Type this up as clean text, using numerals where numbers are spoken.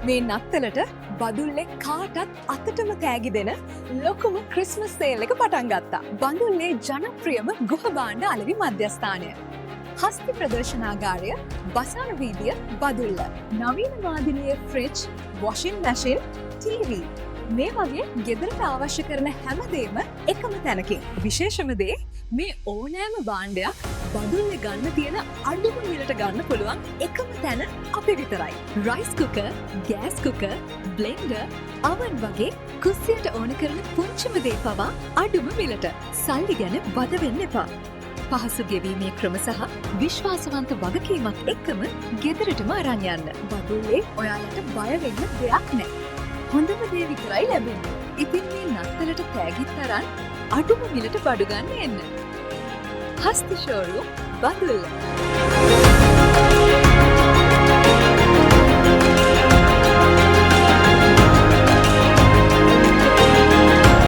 මේ නත්තලට බදුල්ලේ කාටත් අතටම තෑගි දෙන ලොකුම ක්‍රිස්මස් සේල් එක පටන් ගත්තා. බදුල්ලේ ජනප්‍රියම ගෘහ භාණ්ඩ අලෙවි මධ්‍යස්ථානය. හස්ති ප්‍රදර්ශනාගාරය, බසාර් වීදිය, බදුල්ල. නවීන වාදිනියේ ෆ්‍රිජ්, වොෂින් මැෂින්, ටීවී මේ වගේ ගෙදරට අවශ්‍ය කරන හැමදේම එකම තැනකින්. විශේෂම දේ, මේ ඕනෑම භාණ්ඩයක් බදුල්ලේ ගන්න තියෙන අඩුම මිලට ගන්න පුළුවන් එකම තැන අපි විතරයි. Rice cooker, gas cooker, blender, oven වගේ කුස්සියට ඕන කරන පුංචිම දේ පවා අඩුම මිලට. සල්ලි ගැන වද වෙන්න එපා. පහසු ගෙවීමේ ක්‍රම සහ විශ්වාසවන්ත වගකීමක් එක්කම ගෙදරටම අරන් යන්න. බදුල්ලේ ඔයාලට බය වෙන්න දෙයක් නෑ. හොඳම දේ විතරයි ලැබෙන්නේ. ඉතින් මේ නත්තලට තෑගිත් අරන් අඩුම මිලට බඩු ගන්න එන්න. හස්ති ෂෝරූම්, බදුල්ල.